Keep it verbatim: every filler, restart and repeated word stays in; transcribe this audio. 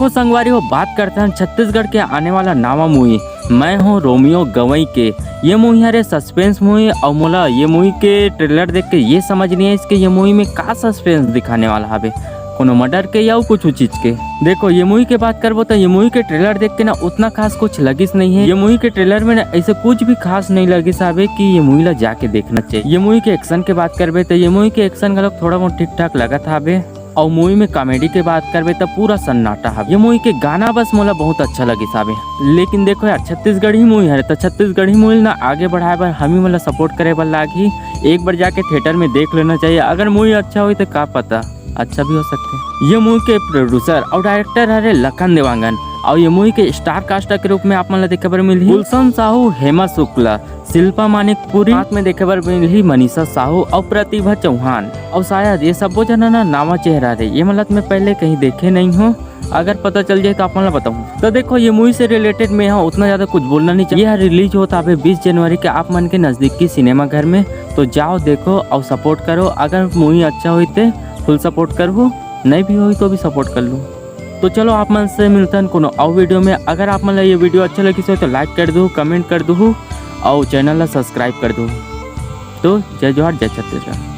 देखो संगवारी हो, बात करथन छत्तीसगढ़ के आने वाला नावा मूवी मैं हूँ रोमियो गवई के। ये मूवी हरे सस्पेंस मूवी, अउ मोला ये मूवी के ट्रेलर देख के ये समझ नहीं आइस कि ये मूवी में का सस्पेंस दिखाने वाला हवे, कोनो मर्डर के या कुछ चीज के। देखो, ये मूवी के बात करबो तो ये मूवी के ट्रेलर देख के ना उतना खास कुछ लगिस नहीं है। ये मूवी के ट्रेलर में ना ऐसे कुछ भी खास नहीं लगिस हवे कि ये मूवी ला जाके देखना चाहिए। ये मूवी के एक्शन के बात करबे तो ये मूवी के एक्शन घलोक थोड़ा बहुत ठीक ठाक लगत हवे। अउ मूवी में कॉमेडी के बात करबे त पूरा सन्नाटा हवे। ये मूवी के गाना बस मोला बहुत अच्छा लगिस हवे। लेकिन देखो यार, छत्तीसगढ़ी मूवी हरे त छत्तीसगढ़ी मूवी ना आगे बढ़ाए बर हमी मोला सपोर्ट करे बर लागही। एक बार जाके थिएटर में देख लेना चाहिए। अगर मूवी अच्छा होई त का पता, अच्छा भी हो सकथे। ये मूवी के प्रोड्यूसर अउ डायरेक्टर हरे लखन देवांगन, अउ ये मूवी के स्टार कास्ट के रूप में आप मन ला देखे बर मिलही गुलशन साहू, हेमा शुक्ला, शिल्पा मानिकपुरी, साथ में देखे बर मिलही मनीषा साहू अउ प्रतिभा चौहान। अउ शायद ये सबो जना ना नावा चेहरा रे, ये मन ला मैं पहले कहीं देखे नहीं हूँ। अगर पता चल जाए तो आप मन ला बताऊँ। तो देखो, ये मूवी से रिलेटेड मैं यहाँ उतना ज्यादा कुछ बोलना नहीं चाहिए। यह रिलीज होता है बीस जनवरी के आप मन के नजदीकी सिनेमा घर में, तो जाओ देखो अउ सपोर्ट करो। अगर मूवी अच्छा होई ते फुल सपोर्ट करहू, नहीं भी होई तो भी सपोर्ट कर लू। तो चलो, आप मन से मिलतन कोनो अउ वीडियो में। अगर आप मन ला ये वीडियो अच्छा लगिस हो तो लाइक कर दू, कमेंट कर दू अउ चैनल ला सब्सक्राइब कर दू। तो जय जोहार, जय छत्तीसगढ़।